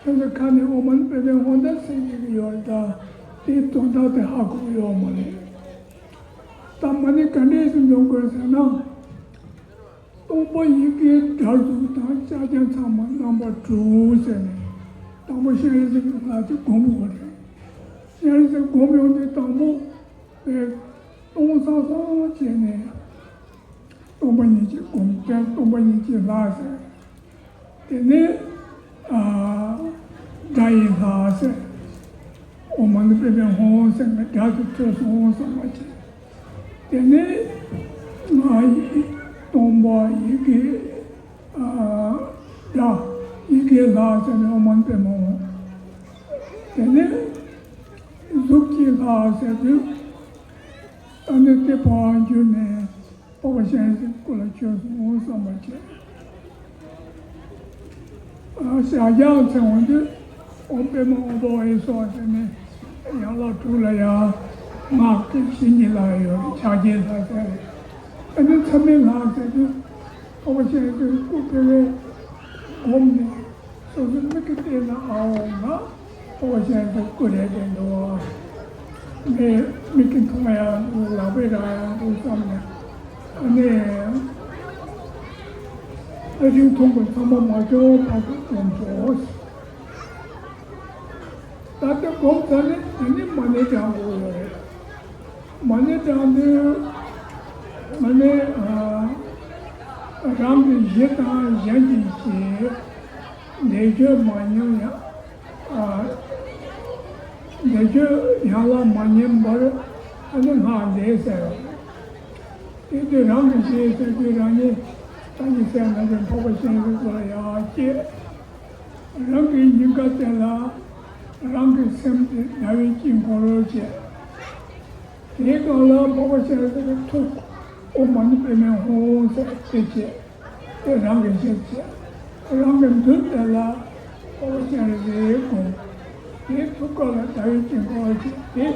ཁྱོད་ཚོ་ཁ་ནས་ཨོཾ་མ་ཎི་པདྨེ་ཧཱུྃ་ད་ཟེར་གྱི་ཡོད་རེད་ད། དེའི་དོན་དག་དེ་ཧ་གོ་གི་ཡོད་མ་རེད། ད་མ་ཎི་ག་འདྲས་སེ་འདོན་དགོས་ཟེར་ན། སྟོང་པ་ཉིད་ཀྱི་སྒྲ་གཟུགས་དང་ཕྱག་རྒྱ་ཚང་མ་རྣམ་པར་གྲོལ་ཟེར་ནས་དང་པོ་སྤྱན་རས་གཟིགས་ཀྱི་ལྷ་དེ་སྒོམ་དགོས་རེད། སྤྱན་རས་གཟིགས་སྒོམ་ཡོང་དུས་དང་པོ་དེ་སྟོང་སང་སང་བྱས་ནས་སྟོང་པ་ཉིད་ཀྱི་སྒོམ་སྟེ་སྟོང་པ་ཉིད་ཀྱི་ལྷ་ཟེར། དེ་ནས་ཨ་སྒྲ་ཡི་ལྷ་ཟེར། ཨོཾ་མ་ཎི་པདྨེ་ཧཱུྃ་ཟེར་ནས་སྒྲ་དེ་ཐོས་སོང་བསམ་པ་བྱས། དེ་ནས་ང་ཡི་སྟོང་པ་ཡི་གེ་ཨ་སྒྲ་ཡི་གེ་ལྷ་ཟེར་ནས་ཨོཾ་མ་ཎི་པདྨེ་ཧཱུྃ། དེ་ནས་གཟུགས་ཀྱི་ལྷ་ཟེར་དུས་ཨ་ནི་དེ་ཕར་གྱུར་ནས། འཕགས་པ་སྤྱན་རས་གཟིགས་སྐུ་ལ་བྱོན་སོང་བསམ་པ་བྱས། ཨ་ཕྱག་རྒྱ་མཚན་འོང་དུས་ཨོཾ་པདྨ་ཨོ་བྷ་ཝ་ཧེ་སྭཱ་ཧཱ་ཟེར་ནས་ཡན་ལག་དྲུག་ལ་ཡང་སྔགས་ཀྱི་བཤེས་གཉེན་ལྷ་ཡོད་རེད། ཕྱག་རྒྱའི་ལྷ་ཟེར་རེད། ཨ་ནི་མཚམས་མེད་ལྷ་ཟེར་དུས་འཕགས་པ་སྤྱན་རས་གཟིགས་སྐུ་དེ་བས་བསྒོམས་ནས། སོ་སོའི་མིག་གིས་བལྟས་ན་ཨ་འོ་ང་འཕགས་པ་སྤྱན་རས་གཟིགས་སྐུ་རེད་དེ་འདུག་ཨ། ངས་མིག་གིས་མཐོང་ཡག་འདུག་ལག་པས་རེག་ཡག་འདུག་བསམ་ནས། ཨ་ནི་ཨ་རིང་མཐོང་དགོས་ཚང་མ་མ་འཇོག་ཕར་ཚུར་འཇོག་འཇོག་ད་ལྟ་སྒོམ་ཚར་ནས་དེ་ནས་མ་ཎི་བགྲང་དགོས་ཡོད་རེད། མ་ཎི་བགྲང་དུས་ཨ་ནི་ཨ་རང་གི་གཞི་དང་གཞན་གྱི་གཞི། འདས་མཆོད་མ་ཉམས་ཡང་ཨ་འདས་མཆོད་ཡན་ལག་མ་ཉམས་པར་ཨ་ནི་སྔགས་འདི་ཟེར་བ། དེ་དུས་རང་གི་གཞི་ཟེར་དུས་རང་ཉིད་ད་ནི་སེམས་ནང་གི་འཕགས་པ་སྤྱན་རས་གཟིགས་ལ་ཡར་བསྐྱེད། རང་གི་སྙིང་ག་དེ་ལ་རང་གི་སེམས་དེ་ཟླ་བའི་དཀྱིལ་འཁོར་བྱས། དེའི་སྒང་ལ་འཕགས་པ་སྤྱན་རས་གཟིགས་ཀྱི་ཐུགས་ཨོཾ་མ་ཎི་པདྨེ་ཧཱུྃ་ཟེར་དེ་བྱས། དེ་རང་གི་གཞི་བྱས། རང་གི་མདུན་དེ་ལ་འཕགས་པ་སྤྱན་རས་གཟིགས་བསྒོམ། དེའི་ཐུགས་ཀ་ལ་ཟླ་བའི་དཀྱིལ་འཁོར་བྱས། དེ་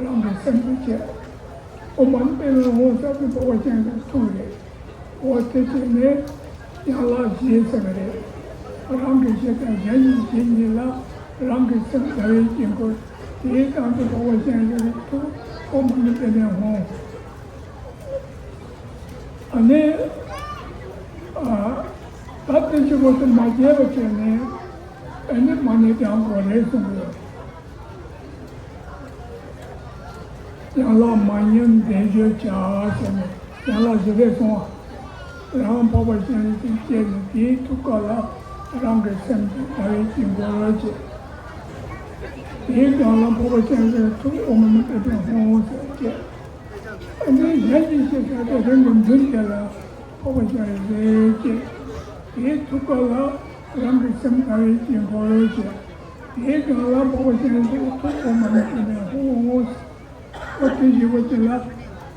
རང་གི་སེམས་དེ་བྱས། ཨོཾ་མ་ཎི་པདྨེ་ཧཱུྃ་ཟེར་དེ་འཕགས་པ་སྤྱན་རས་གཟིགས་ཐུགས་རེད། འོ་དེ་བྱས་ནས་ཡན་ལག་བཞི་ཟེར་བ་རེད། རང་གི་གཞི་དང་གཞན་གྱི་གཞི་གཉིས་ལ་རང་གི་སེམས་ཟླ་བའི་དཀྱིལ་འཁོར། དེའི་སྟེང་དུ་འཕགས་པ་སྤྱན་རས་གཟིགས་ཐུགས་ཨོཾ་མ་ཎི་པདྨེ་ཧཱུྃ། ཨ་ནི་ཨ་ད་དེ་བཞི་པོ་དེ་མ་བརྗེད་པ་བྱས་ནས་ཨ་ནི་མ་ཎི་བགྲང་དགོས་རེད་གསུངས་ཡོད། ཡན་ལག་མ་ཉམས་བཟླས་བརྗོད་བྱ་ཟེར་ནས་ཡན་ལག་བཞི་ལས་སོང་བ། རང་འཕགས་པ་སྤྱན་རས་གཟིགས་བསྐྱེད་ནས་དེའི་ཐུགས་ཀ་ལ་རང་གི་སེམས་དེ་ཟླ་བའི་དཀྱིལ་འཁོར་བྱས། དེའི་སྒང་ལ་འཕགས་པ་སྤྱན་རས་གཟིགས་ཐུགས་ཨོཾ་མ་ཎི་པདྨེ་ཧཱུྃ་ཟེར་བསྐྱེད། ཨ་ནི་གཞན་གྱི་ཞེས་བྱ་སྟེ་རང་གི་མདུན་དེ་ལ་འཕགས་པ་སྤྱན་རས་གཟིགས་བསྐྱེད། དེའི་ཐུགས་ཀ་ལ་རང་གི་སེམས་ཟླ་བའི་དཀྱིལ་འཁོར་བྱས། དེའི་སྒང་ལ་འཕགས་པ་སྤྱན་རས་གཟིགས་ཐུགས་ཨོཾ་མ་ཎི་པདྨེ་ཧཱུྃ། འོ་དེ་བཞི་པོ་དེ་ལ་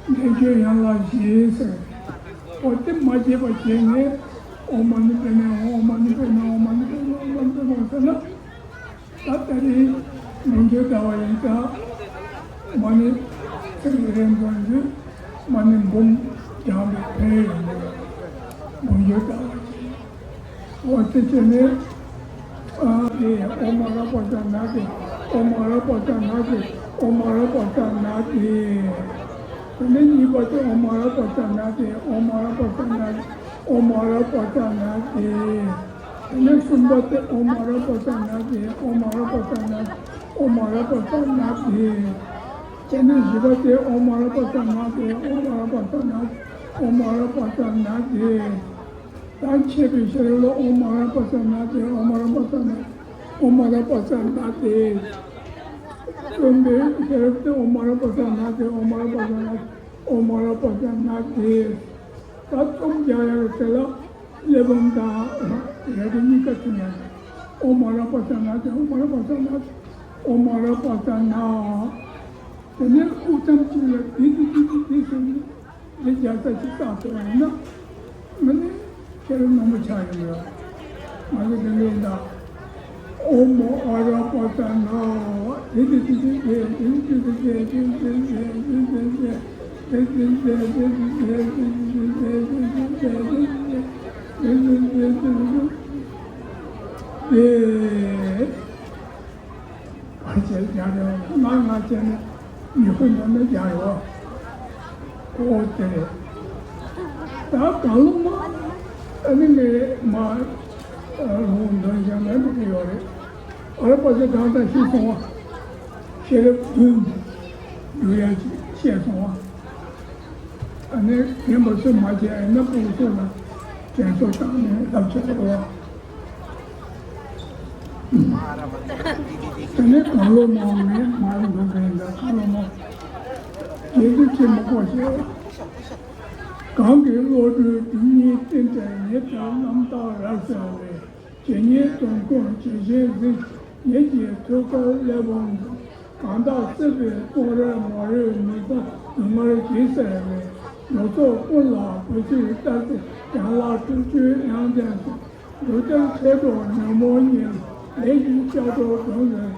བཟླས་བརྗོད་ཡན་ལག་བཞི་ཟེར། འོ་དེ་མ་བརྗེད་པ་བྱས་ནས་ཨོཾ་མ་ཎི་པདྨེ་ཧཱུྃ། ཨོཾ་མ་ཎི་པདྨེ་ཧཱུྃ། ཨོཾ་མ་ཎི་པདྨེ་ཧཱུྃ། ཨོཾ་མ་ཎི་པདྨེ་ཧཱུྃ་ཟེར་ན། ད་ལྟ་རེས་ལོ་མཇུག་ཟླ་བ་ཡིན་ཙང་མ་ཎི་ཚིག་རེ་འདོན་དུས་མ་ཎི་འབུམ་བགྲང་བའི་ཕན་ཡོན་ཡོད། ལོ་མཇུག་ཟླ་བ་ཡིན། འོ་དེ་བྱས་ནས་ཨ་དེ་ཨོཾ་ཨ་ར་པ་ཙ་ན་དྷཱིཿ། ཨོཾ་ཨ་ར་པ་ཙ་ན་དྷཱིཿ། ཨོཾ་ཨ་ར་པ་ཙ་ན་དྷཱིཿ། དེ་ནས་གཉིས་པ་དེ་ཨོཾ་ཨ་ར་པ་ཙ་ན་དྷཱིཿ། ཨོཾ་ཨ་ར་པ་ཙ་ན་དྷཱིཿ། ཨོཾ་ཨ་ར་པ་ཙ་ན་དྷཱིཿ། དེ་ནས་གསུམ་པ་དེ་ཨོཾ་ཨ་ར་པ་ཙ་ན་དྷཱིཿ། ཨོཾ་ཨ་ར་པ་ཙ་ན་དྷཱིཿ། ཨོཾ་ཨ་ར་པ་ཙ་ན་དྷཱིཿ། དེ་ནས་བཞི་པ་དེ་ཨོཾ་ཨ་ར་པ་ཙ་ན་དྷཱིཿ། ཨོཾ་ཨ་ར་པ་ཙ་ན་དྷཱིཿ། ཨོཾ་ཨ་ར་པ་ཙ་ན་དྷཱིཿ། ད་མཆོད་པའི་ཤེས་རབ་ལ་ཨོཾ་ཨ་ར་པ་ཙ་ན་དྷཱིཿ། ཨོཾ་ཨ་ར་པ་ཙ་ན་དྷཱིཿ། ཨོཾ་ཨ་ར་པ་ཙ་ན་དྷཱིཿ། བརྩོན་པའི་ཤེས་རབ་དེ་ཨོཾ་ཨ་ར་པ་ཙ་ན་དྷཱིཿ། ཨོཾ་ཨ་ར་པ་ཙ་ན་དྷཱིཿ། ཨོཾ་ཨ་ར་པ་ཙ་ན་དྷཱིཿ། ད་རྩོམ་རྒྱག་ཡག་གི་དེ་ལ་གླེགས་བམ་དང་རལ་གྲི་གཉིས་ཀ་མཐུན་ཡག་གི་ཨོཾ་ཨ་ར་པ་ཙ་ན་དྷཱིཿ། ཨོཾ་ཨ་ར་པ་ཙ་ན་དྷཱིཿ། ཨོཾ་ཨ་ར་པ་ཙ་ན། དེ་ནས་དབུགས་ཐམ་གཅིག་ལ་འདི་འདི་འདི་འདི་འདི་ཟེར་ནས་འདི་རྒྱག་ས་ཅིག་བཏགས་ཐུབ་པ་ཡིན་ན། ཨ་ནི་ ཁྱེད་རང་རྣམ་པ་ཆགས་ཡོང་ཡོད། ང་ཚོ་དེ་འདྲ་ཡིན་ད། ཨོཾ་ཨ་ར་པ་ཙ་ན། དེ་དེ་དེ་དེ་དེ་དེ་དེ་དེ་དེ་དེ་བར་ཆད་རྒྱག་རེད་བ། ང་ང་བྱས་ནས་ཉི་ཤུ་འདྲ་མེད་རྒྱག་རེད་བ། ཨོ་དེ་རེད། ད་གང་ལོ་མ་ཨ་ནི་ངས་མ་ལུང་འདོན་བཞག་མེད་པ་དེ་ཡོད་རེད། ཨ་ར་པ་ཙ་གང་ལྟར་ཤི་སོང་བ། ཤེས་རབ་བདུན་འགྱུར་ཡ་ཅིག་བཤད་སོང་བ། ཨ་ནི་རྒན་པ་ཚོས་མ་བྱས་ན་ཕྲུ་གུ་ཚོ་ལ་དྲན་གསོ་བཏང་ནས་ལབ་བྱེད་དགོས་རེད་བ། དེ་ནས་གང་བློ་རྨོངས་ནས་མར་འདུག་པའི་འདྲ་ཁ་ལོ་མོ། རྗེ་བཙུན་ཆེན་པོ་ཁོ་ཞེས། གང་གི་བློ་གྲོས་སྒྲིབ་གཉིས་ཏིང་འཛིན་ཉིད་དུ་རྣམ་དག་རབ་གསལ་བའི། ཇི་སྙེད་དོན་ཀུན་ཇི་བཞིན་གཟིགས། ཉིད་ཀྱི་ཐུགས་ཀར་སླེབས་འོང་། གང་དག་སྲིད་པའི་སྤོང་རབ་མ་རིག་མུན་པ་སྡུག་བསྔལ་ཇི་སེལ་བའི། ལོ་ཙཱ་ཀུན་ལ་བུ་ཚུལ་ལྟར་གཟིགས། ཡན་ལག་དྲུག་ཅུའི་དབྱངས་ལྡན་སོགས། འབྲུག་ལྡིར་ཚེ་འགྲོ་ཉོན་མོངས་ཉིད། ལས་ཀྱི་ལྕགས་སྒྲོག་བརྡུང་ལེན།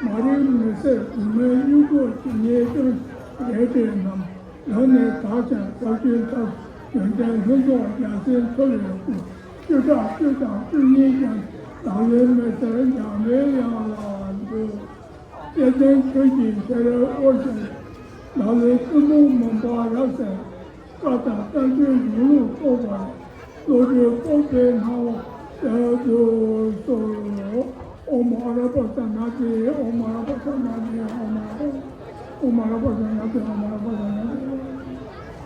མ་རིག་མུན་སེལ་སྡུག་བསྔལ་གཡུལ་འགོག་ཇི་སྙེད་སྟོན། རལ་གྲིའི་རྣམས་ལོ་ནས་དག་ཀྱང་ཟབ་ཅིང་ཐོབ། ཡོན་ཏན་ལྷུན་རྫོགས་རྒྱལ་མཚན་འཚོ་བའི་སྐུ། བཅུ་ཕྲག་བཅུ་དང་བཅུ་གཉིས་ཀྱང་། བདག་བློའི་མི་ཚེར་འཇམ་པའི་དབྱངས་ལ་འདུད། བརྩེ་ལྡན་ཆོས་ཀྱི་ཤེས་རབ་དབུ་ཞྭ། བདག་བློའི་གཏི་མུག་མུན་པ་རབ་བསལ། བཀའ་དང་བསྟན་བཅོས་གཞུང་ལུགས་རྟོགས་པར། བློ་གྲོས་སྤོབས་པའི་སྣང་བ་གསལ་དུ་གསོལ། ཨོཾ་ཨ་ར་པ་ཙ་ན་དྷཱིཿ། ཨོཾ་ཨ་ར་པ་ཙ་ན་དྷཱིཿ། ཨོཾ་ཨ་ར་པ་ཙ་ན་དྷཱིཿ། ཨོཾ་ཨ་ར་པ་ཙ་ན་དྷཱིཿ། ཨོཾ་ཨ་ར་པ་ཙ་ན་དྷཱིཿ།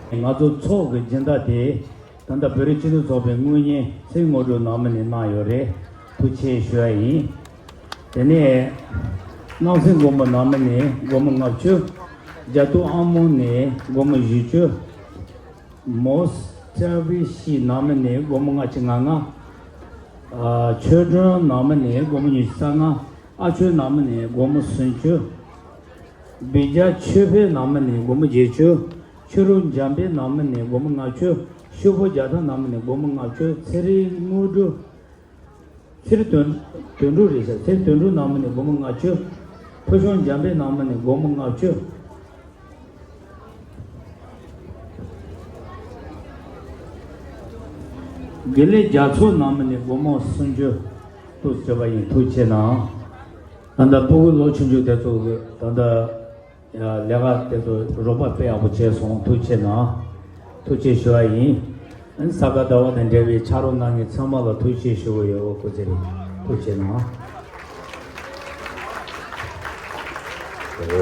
ང་ཚོ་ཚོགས་ཀྱི་སྦྱིན་བདག་དེ། ད་ལྟ་བོད་རིགས་སྤྱི་མཐུན་ཚོགས་པའི་དངུལ་རྙིང་ཚེ་རིང་དངོས་གྲུབ་ནང་མི་ནས་གནང་ཡོད་རེད། ཐུགས་རྗེ་ཆེ་ཞུ་ཡ་ཡིན། དེ་ནས་སྣང་སྲིད་མགོན་པོ་ནང་མི་ནས་སྒོར་མོ་ལྔ་བཅུ། རྒྱ་སྟོད་ཨ་མོ་ནས་སྒོར་མོ་བཞི་བཅུ། མོ་སི་ཊ་བི་ཤི་ནང་མི་ནས་སྒོར་མོ་ལྔ་བཅུ་ང་ལྔ། ཨ་ཆོས་སྒྲོན་ནང་མི་ནས་སྒོར་མོ་ཉི་ཤུ་རྩ་ལྔ། ཨ་ཆོས་ནང་མི་ནས་སྒོར་མོ་སུམ་ཅུ། སྦིས་རྒྱ་ཆོས་འཕེལ་ནང་མི་ནས་སྒོར་མོ་བརྒྱད་ཅུ། ཆོས་རབ་འཇམ་དཔལ་ནང་མི་ནས་སྒོར་མོ་ལྔ་བཅུ། ཤོག་བུ་རྒྱ་ཐང་ནང་མི་ནས་སྒོར་མོ་ལྔ་བཅུ། ཚེ་རིང་དངོས་གྲུབ། ཚེ་རིང་དོན་དོན་གྲུབ་རེད་ཤག་ཚེ་རིང་དོན་གྲུབ་ནང་མི་ནས་སྒོར་མོ་ལྔ་བཅུ། ཕུལ་བྱུང་འཇམ་དཔལ་ནང་མི་ནས་སྒོར་མོ་ལྔ་བཅུ། དགེ་ལེགས་རྒྱ་མཚོ་ནང་མི་ནས་སྒོར་མོ་སུམ་ཅུ་ཏུ་བྱས་པ་ཡིན། ཐུགས་རྗེ་གནང་། ད་ལྟ་སྤུ་གུ་ལོ་ཆུང་ཆུང་དེ་ཚོ་གི་ད་ལྟ་ལས་ཀ་དེ་ཚོ་རོགས་པ་དཔེ་ཡག་པོ་བྱས་སོང་། ཐུགས་རྗེ་གནང་། ཐུགས་རྗེ་ཞུ་བ་ཡིན། ས་ག་ཟླ་བ་དང་འབྲེལ་བའི་ཕྱག་རོགས་གནང་མཁན་ཚང་མ་ལ་ཐུགས་རྗེ་ཞུ་གི་ཡོད། སྐུ་ཚེ་རིང་། ཐུགས་རྗེ་གནང་། ཨོ་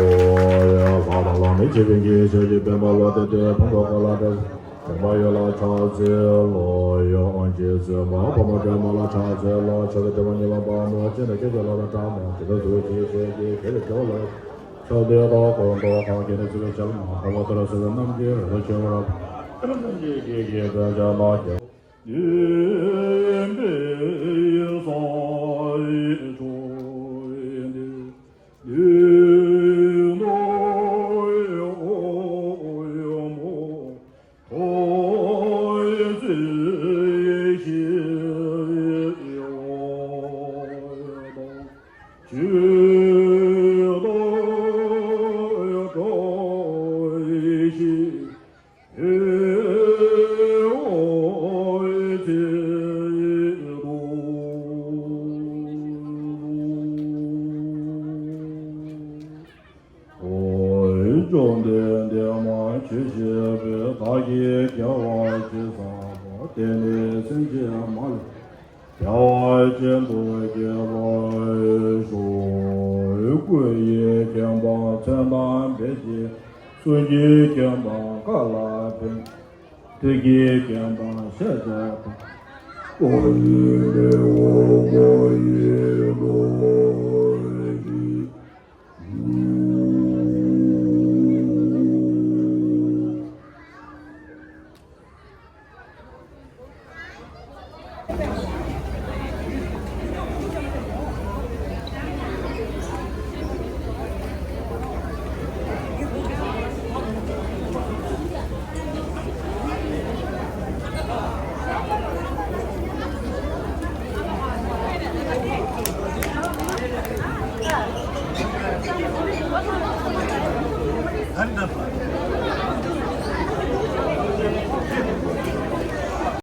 ཡ། ལྷ་དང་ལྷ་མིན་ཆོས་དཔལ་གྱི་ཞལ་གྱི་པདྨ་ལ་བརྟེན་ཏེ། ཕུང་པོ་འཁོར་ལ་བརྟེན་ཏེ། དྲན་པ་ཡུལ་ལ་ཕྱག་འཚལ་ལོ། ཡང་ཨོཾ་རྗེ་བཙུན་མ་ཕག་མོ་སྒྲོལ་མ་ལ་ཕྱག་འཚལ་ལོ། ཕྱག་གི་དྲན་པ་ཉི་མ་པདྨོ་ཅན། ཁྱེད་ཀྱི་ལྷ་དང་དྲག་མོ་ཇི་ལྟར་གཟིགས་པའི་ཕྱིར། ཞལ་གྱི་ཁྱེད་ལ་ཕྱག་འཚལ་ལོ། ཕྱག་འདི་དག་ཀུན་ཏུ་བདག་གིས་ནི་གཟིགས་པའི་ཕྱིར་ན། ཕོ་བྲང་དུ་སོགས་པའི་རྣམ་མཁྱེན་རིན་པོ་ཆེ་འོད་རབ་ཏུ་ཕྲ་མོ་ཆེ་གེ་ཀེ་དོན་ཅན་མ་སྐྱེ་བ། ཨོ། བཅོམ་ལྡན་འདས་མ་ཆོས་བཤད་པས། བདག་གིས་དགེ་བ་ཇི་བསགས་པ། དེ་ནི་སེམས་ཅན་མ་ལུས་པ། བདེ་བ་ཅན་དུ་སྐྱེ་བར་ཤོག། སྐུ་ཡི་མཁྱེན་པ་མཚན་དང་དཔེ་བྱད། གསུང་གི་མཁྱེན་པ་བཀའ་ལ་ཕན། ཐུགས་ཀྱི་མཁྱེན་པ་ཤེས་བྱ་དང་། ཀུན་གཞི་ལེའུ་ཀུན་གཞི་ཀློག་ཡིག་ག་རེ་འདྲ་སོང་།